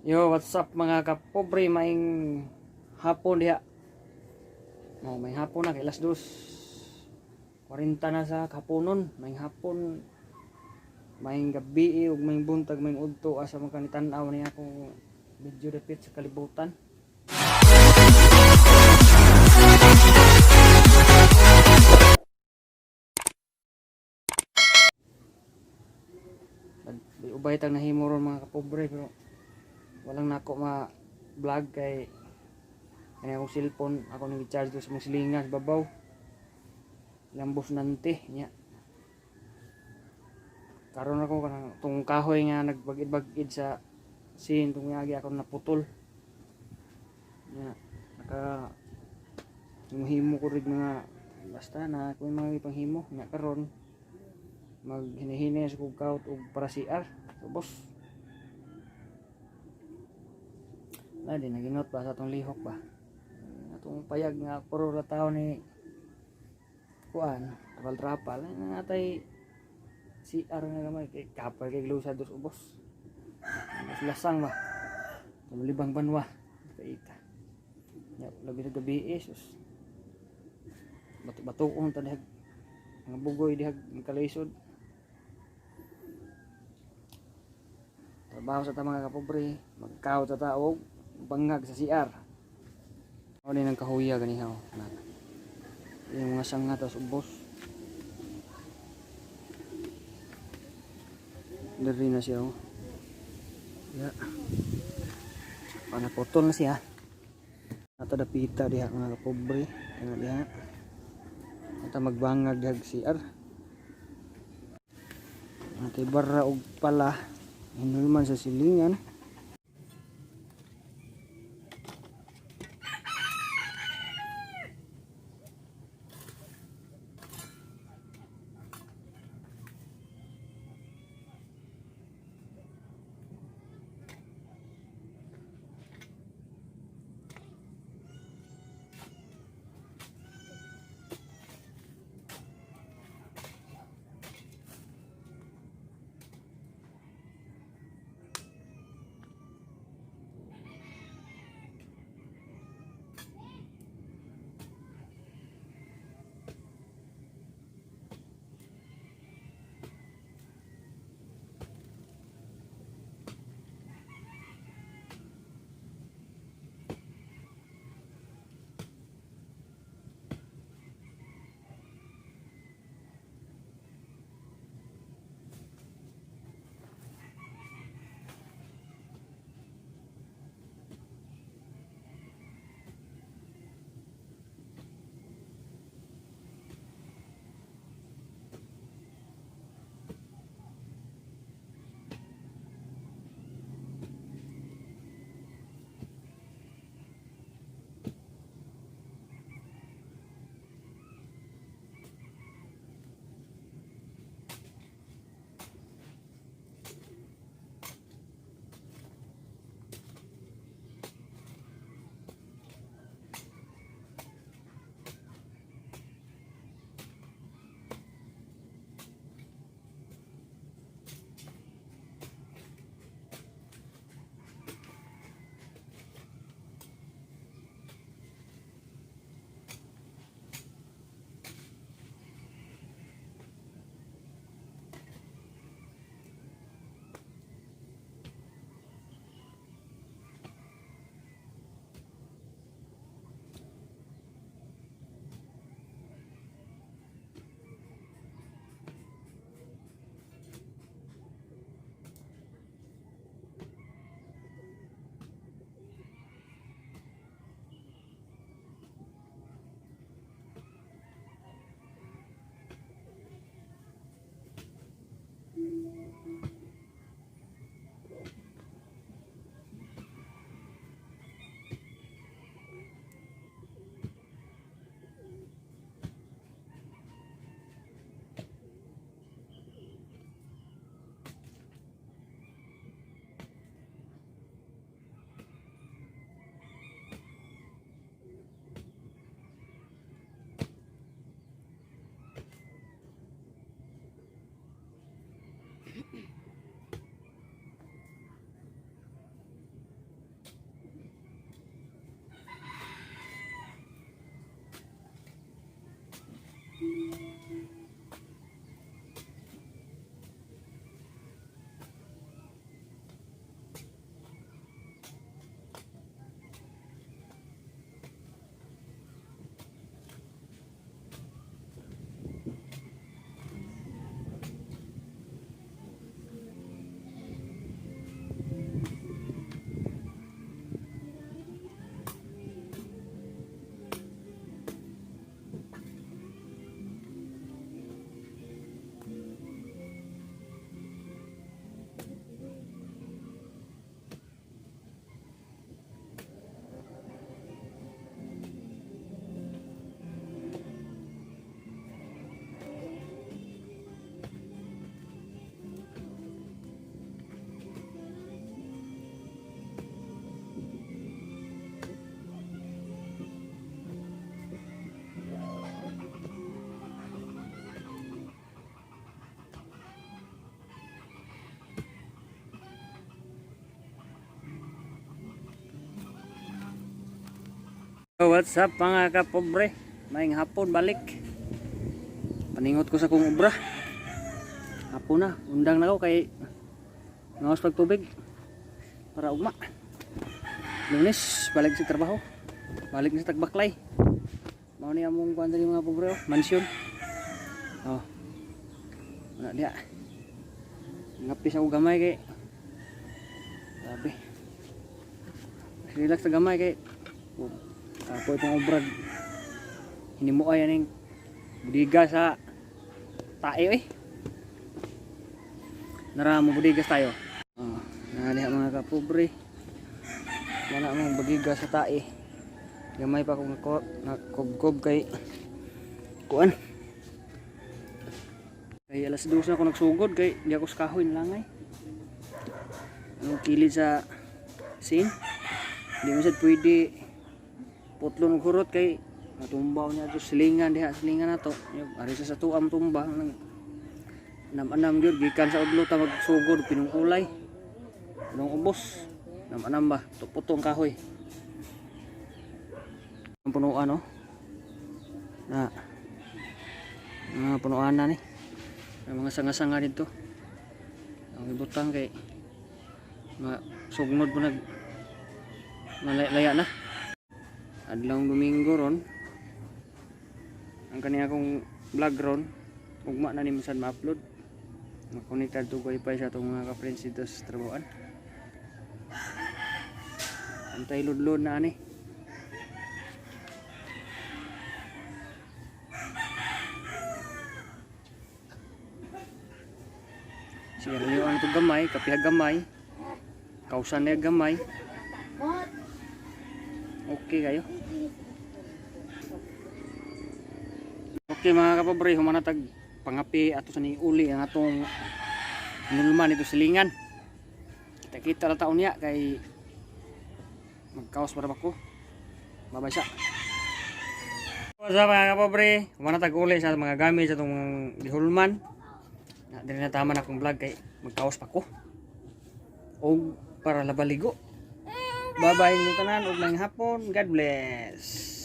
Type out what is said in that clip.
Yo, what's up, mga kapobre? Maayong hapon diha. Oh, maayong hapon na kay alas 2:40 na sa kaponon. Maayong hapon, maayong gabi ug maayong buntag, maayong udto asa man ka nitan-aw niya akong video dapit sa kalibutan. Ubay tang nahimo ron, mga kapobre, pero walang nako ma vlog kay kaya akong cellphone ako nang i-charge sa mong silingan sa babaw, lambos nante nya. Karon ako kanang tong kahoy nga nagbagid-bagid sa sin tong miagi ako naputol nya. Naka himo ko rin mga basta na ako yung mga ipanghimo nya. Karon maghinihini sa kog kaut og para CR ubos na di naginot ba sa atong lihok ba, atong payag nga puro ra tao ni kuan trapal trapal na natay CR nga gamay kay kapal kay glusa dos ubos. Mas lasang ba, libang banwa kaita ya, labi na gabi eh, sus, bato bato ta dihag mga bugoy dihag kalisod trabaho sa ta, mga kapobre. Magkaw ta tao bangag sa CR. Ano din ang kahuya ganiha, oh. Na. Yung mga sanga tas ubos. Diri na siya, oh. Ya. Panaputol na siya. Ato dapita diha, mga kapobre. Kana diha. Ata magbangag dihag CR. Atay bara og pala hinulman sa silingan. What's up, mga kapobre? Maayong hapon, balik. Paningot ko sa kong obra. Hapon na, undang na ko kay ngawas pagtubig para ugma. Lunes, balik sa trabaho. Balik na sa tagbaklay. Mao ni among kuan diri, mga pobre, oh, mansyon. Oh. Wala diha. Ngapis ako gamay kay grabe. Relax sa gamay kay oh, ako itong obra. Hinimuay aning budiga sa tae eh. Nara mo budigas tayo. Oh, naliha, mga kapobre. Wala mong budiga sa tae. Gamay pa akong nakobkob kay kuan. Kay alas 2 na ako nagsugod kay di ako sa kahoy langay. Ang kilid sa sin. Di mo sad pwede putlon og hurot kay matumbaw niya ato silingan diha, silingan nato. Ari sa tuam tumba nang anam-anam gyud gikan sa udlo ta magsugod pinong kulay. Pinong ubos. Anam-anam ba tuputo ang kahoy. Ang punuan, no? Na. Mga punuan na ni. May mga sanga-sanga dito. Ang ibutang kay ma sugnod po nag malaya na. Adlawng Domingo ron. Ang kaniya akong vlog ron, ugma na ni masad ma-upload. Makonektad to wifi sa atong mga ka-friends dito sa trabahoan. Antay ludlod na ani. Sige, ang ito gamay, kapiha gamay. Kausan na gamay. Okay kayo. Okay, mga kapobre, humanatag pangapi ato sa ni uli ang atong nulman ito silingan. Kita-kita lang taon niya kay magkaos para bako. Babay sa. What's up, mga kapobre? Humanatag uli sa mga gamit sa atong mga gihulman. Na diri na taman akong vlog kay magkaos pa ko. Og para labaligo. Bye-bye inyo tanan ug maayong hapon. God bless.